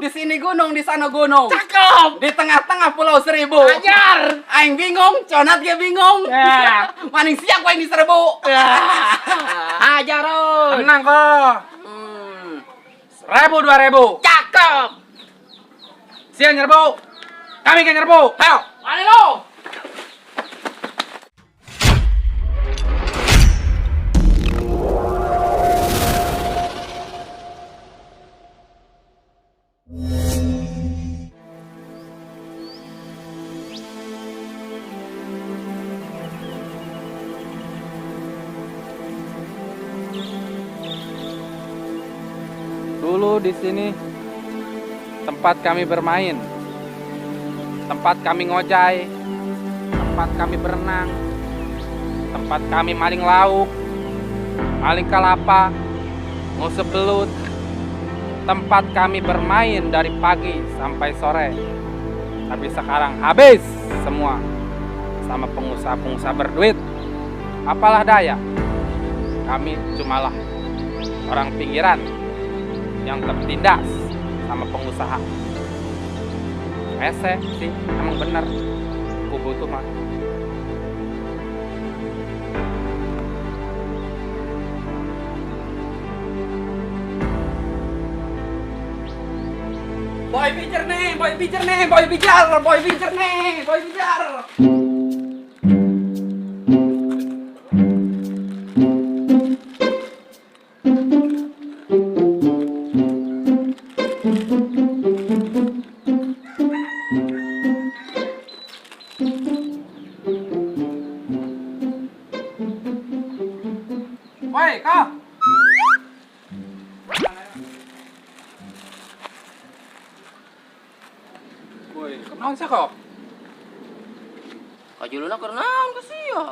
Di sini gunung, di sana gunung. Cakep. Di tengah-tengah Pulau Seribu. Ajar. Aing bingung, Conat ge bingung. Ya. Maning siap aing diserbu. Ajar, oi. Tenang kok. 1.000 2.000. Cakep. Sia nyerbu. Kami kan nyerbu. Ayo. Mari lo. Dulu di sini tempat kami bermain, tempat kami ngojai, tempat kami berenang, tempat kami maling lauk, maling kelapa, ngusep belut, tempat kami bermain dari pagi sampai sore. Tapi sekarang habis semua sama pengusaha-pengusaha berduit. Apalah daya, kami cumalah orang pinggiran yang tertindas sama pengusaha. Hese sih, emang bener. Kubu tuh mah. Boy Bijar nih, Boy Bijar nih, Boy Bijar, Boy Bijar nih, Boy Bijar. Woi, kau. Woi, kenaon sih kok? Kajuluna keur naon ka sia?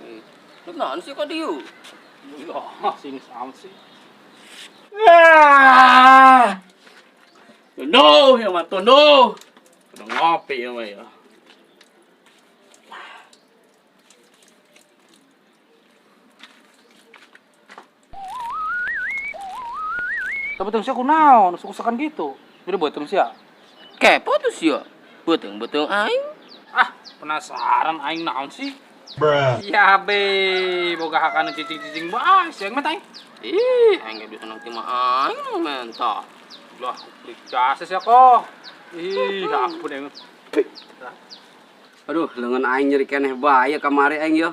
Eh, lu naon sih ka dieu? Ya, sini sama sih. Ah. Tunduh ya mah tunduh. Udah ngopi ya mah ya. Tapi beuteung sia kunaon, usuk-usukan gitu. Jadi beuteung sia. Kepo tuh sia. Beuteung-beuteung aing. Ah, penasaran aing naon sih? Ya be, boga hakana cicing-cicing bae, siang mah aing. Ih, aing ge bisa nang mah aing nu menta. Lah, dikasih sia kok. Ih, ampun aing. Aduh, lengan aing nyeri keneh bae kamari aing yo.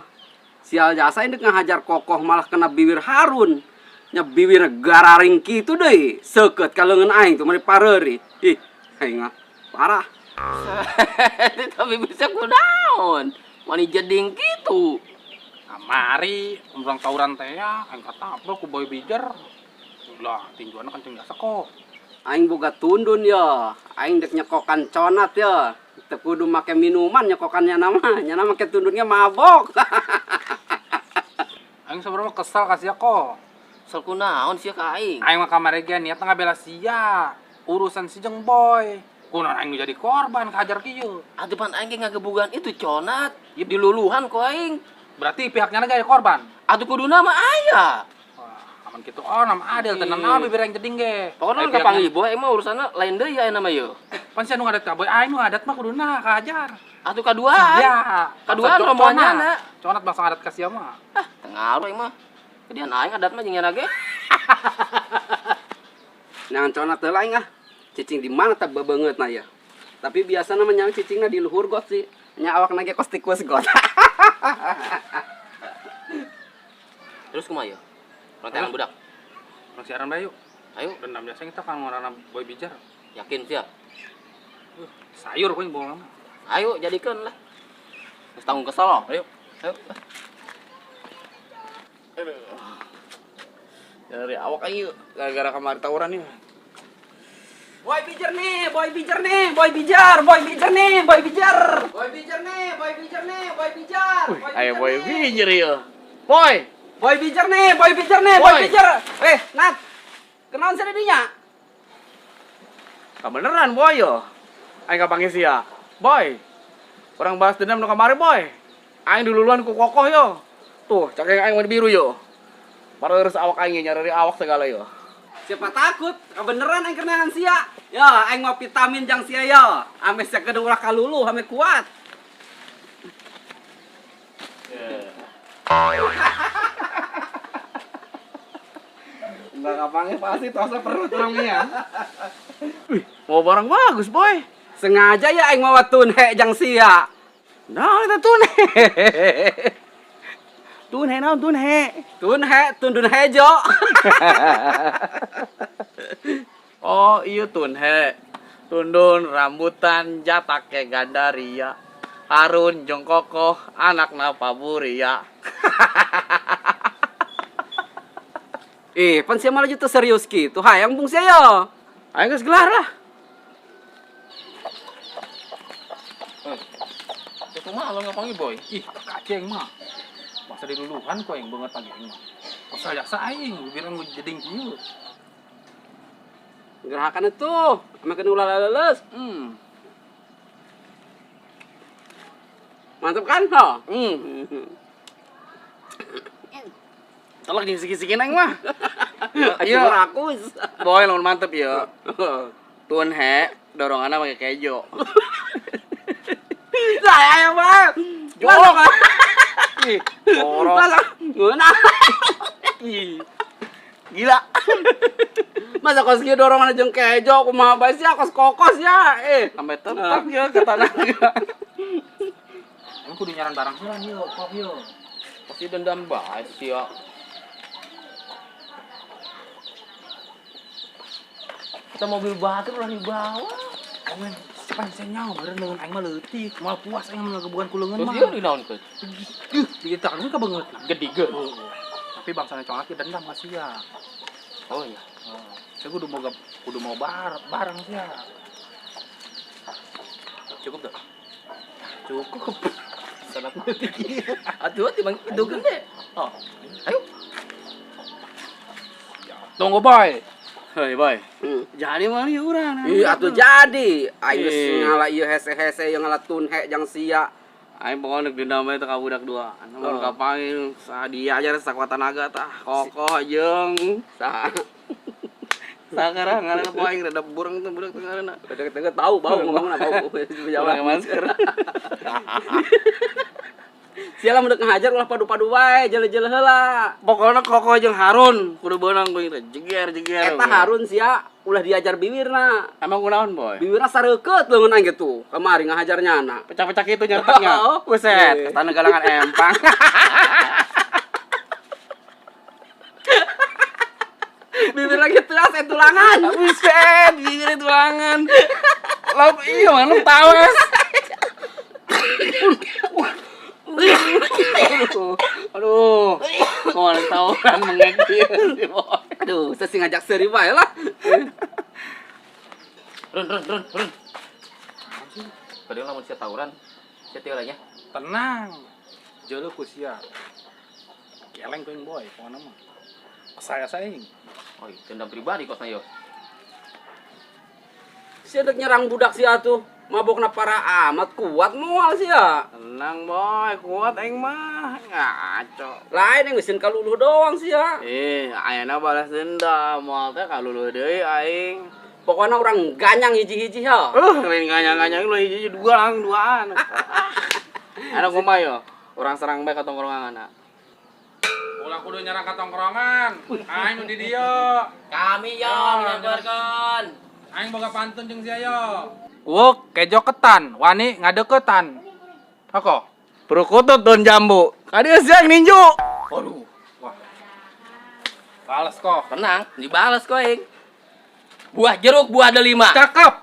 Sial jasa ini ngahajar kokoh malah kena bibir Harun. Nya bibir gararing kitu deui. Seukeut ka leungeun aing tuh mari pareuri. Ih, aing mah parah. Tapi bisa kunaon? Wani jeding kitu. Kamari, urang tawuran teh ya, aing katabrak ku Boy Bijar. Lah, tinjuanna kenceng jasa kok. Aing boga tundun yo. Aing dek nyekokan Conat yo. Teu kudu make minuman nyekokannya nama. Nya make tundunnya mabok. Aing sebenarnya kesel ka sia kok. Kesel kunaon sia ka aing? Aing mah kamari ge niatna ngabela sia. Urusan si jeung Boy. Kunaon aing jadi korban kahajar kieu. Atuh pan aing ge ngagebugan itu Conat. Diluluhan ku aing. Berarti pihaknya jadi korban. Atuh kuduna mah aya. Wah, aman kitu oh nama adil tenan naon bibir aing jeding ge. Pokoknya Ai kan kapanggih Boy aing mah urusanna lain deui aya nama ye. Pan sia nu ngadat ka Boy, aing nu ngadat mah kuduna kahajar. Atuh kaduaan. Ya, Kaduaan rombonganna. Conat. Conat bangsa ngadat ka sia mah. Ah, tengaruh aing mah. Gedean aing adat mah jeung nyana ge. Jangan Conat heula aing ah. Cicing di mana tah bebeungeutna ya. Tapi biasa namanya cicingna di luhur got sih. Nya awakna ge kos tikus got. Terus kumaha ye? Urang teangan budak. Urang siaran bae yuk. Ayo, Dendam biasa kita kan ngorana Boy Bijar. yakin sia. Sayur kuing bohong. Ayo jadikeun lah. Geus tanggung kesel. Ayo. Ayo. Aduh. Dari awak aing gara-gara kamari tawuran nih. Boy Bijar nih, Boy Bijar nih, Boy Bijar, Boy Bijar nih, Boy Bijar. Boy Bijar nih, Boy Bijar nih, Boy Bijar. Wih, ayo Boy Bijar ya. Boy, Boy Bijar nih, Boy Bijar nih, Boy Boy. Bijar. Eh, Nat. Kenaon sih dinya? Kebeneran Boy yo. Aing kapanggih sia. Boy. Urang balas dendam nu kamari Boy. Aing dululuan ku kokoh yo. Tuh, cakeng aing warna biru yo. Pareureus awak aing nyareri awak segala yo. Siapa takut? Kebeneran aing keneangan sia. Ya, aing mau vitamin jang sia ya. Ame sia kudu ulah kaluluh, ame kuat. Enggak ngapangin pasti tosnya perut orangnya. Wih, mau barang bagus, boy. Sengaja ya aing mawa tunhe jang sia. Nah, itu tunhe. Tunhe naon tunhe? Tunhe, tundun hejo. Oh, iya tunhe. Tundun rambutan jatake gandaria. Harun jongkokoh anak napaburia. Ih, pan sia malah juta serius gitu. Hayang bung sia ya. Ayo geus gelar lah. Itu mah lo ngapangi boy. Ih, kaceng mah. Masa diluluhan kok yang banget lagi aing mah. Pasal jasa aing, bibir aing jeding kieu. Gerakan itu, ame kena ulah leuleus. Mantap kan, ho? Telak jeung siki-siki aing mah. Iya, rakus. Boy, lamun mantep ya. Tunhe doronganna pakai kejo. Saya yang mah. Jorok. Ih, jorok. Masa ngeunah. Ih. Gila. Masa kos kieu dorongan jeung kejo kumaha bae sia kos kokos ya. Eh, Sampai tetap ya ke tanah. Aing kudu nyaran barang heula ieu, kok ieu. Pasti dendam bae sia. Kita mobil batur ulah dibawa. Omen, siapa yang nyawa beureun leungeun aing mah leutik, moal puas aing mun ngagebugan ku leungeun Terus mah. dia dinaonkeun? Ih, digitarkeun ka beungeut. Gede ge. Tapi bangsana colak dendam ka sia. Oh iya. Oh, saya kudu mau kudu mau barang sia. Cukup tuh. Cukup. Sanat leutik. Atuh timbang itu gede. Oh. Ayo. Tunggu boy. Hei, boy. Hmm. Jadi mana ya urang? Ih, atuh jadi. Aing geus Ih. ngala ieu hese-hese yang ngala tunhe jang sia. Aing pokoknya dek dendam bae teh ka budak dua. Anu Oh. kapanggil dia aja sakuat tenaga tah. Kokoh jeung Sa. sakarang ngaranna poe aing rada bureng teh budak teh ngaranna. Tengah tahu bau ngomongna bau. Pakai masker. Sia lah mun ngahajar ulah padu-padu wae, jele-jele heula. Pokoknya kokoh jeung Harun kudu beunang ku teh jeger jeger. Eta Harun sia ulah diajar bibirna. Emang kunaon, boy? Bibirna sareukeut leungeun aing gitu. Kamari ngahajar nyana. Pecah-pecah kitu nyereteknya. Oh. Buset, tanah galangan empang. Bibirna gitu asa tulangan. Buset, bibirnya tulangan. Lah iya mana tawes. Aduh, aduh, kok mana tawuran mengekir si boy. Aduh, saya sih ngajak seri wae lah. Run run run run. Padahal lamun sia tawuran, sia teh nya. Tenang. Jolo ku sia. Keleng ku boy, pokoknya mah. Saya saing. Oh, iya, dendam pribadi kosna yo. Sia dek nyerang budak sia tuh. Mabokna parah amat kuat moal sia. Tenang boy, kuat aing mah. Ngaco. Lain yang mesin kaluluh doang sia. Eh, ayeuna balas dendam, moal teh kaluluh deui aing. Pokoknya orang ganyang hiji-hiji ya. Lain ganyang-ganyang lu hiji dua lang duaan. Anak kumaha yo? Urang serang bae ka tongkrongan anak. Ulah kudu nyerang ka tongkrongan. Aing nu di dieu. Kami yo nyamperkeun. Aing boga pantun jeung sia yo. Wuk kejo ketan, wani ngadeketan. Hako. Perkutut daun jambu. Kadieu siang ninju. Aduh, Wah. Bales kok. tenang, dibales kok aing. Buah jeruk, buah delima. Cakep.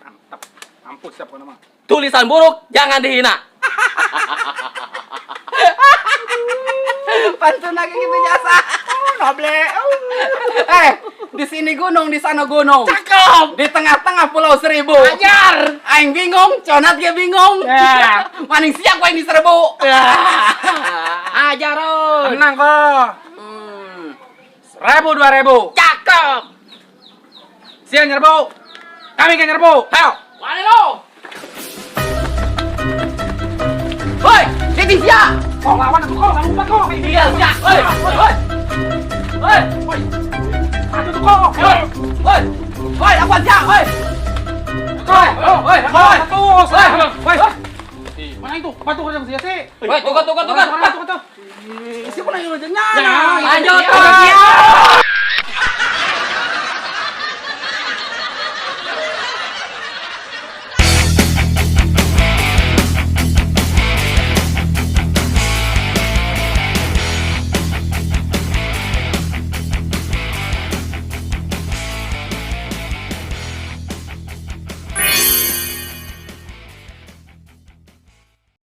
Mantap. Mampus siap nama. Tulisan buruk jangan dihina. Pantun lagi gitu jasa. Noble. Eh, di sini gunung, di sana gunung. Cakep. Di tengah-tengah Pulau Seribu. Ajar. Aing bingung, conat ge bingung. Ya. Maning siang ku aing diserbu. Ajar, Run. Tenang kok. 1000 2000. Cakep. Siang nyerbu. Kami kan nyerbu. Hayo. Wani lo. Hoi, jadi sia. Kok lawan aku kok, lupa kok. Iya, sia. Hoi, hoi. Hei. Woi. Aduh tuh kok. Hei. Hei. Hei, lawan sia, hei. Hei, hei, hei. Terus. Hei. Woi. Mana itu? Apa tuh yang sia sih? Hei, tukar, tukar, tukar. Tukar, tukar. Siapa nanya lu jengan? Ya, Lanjut. ya.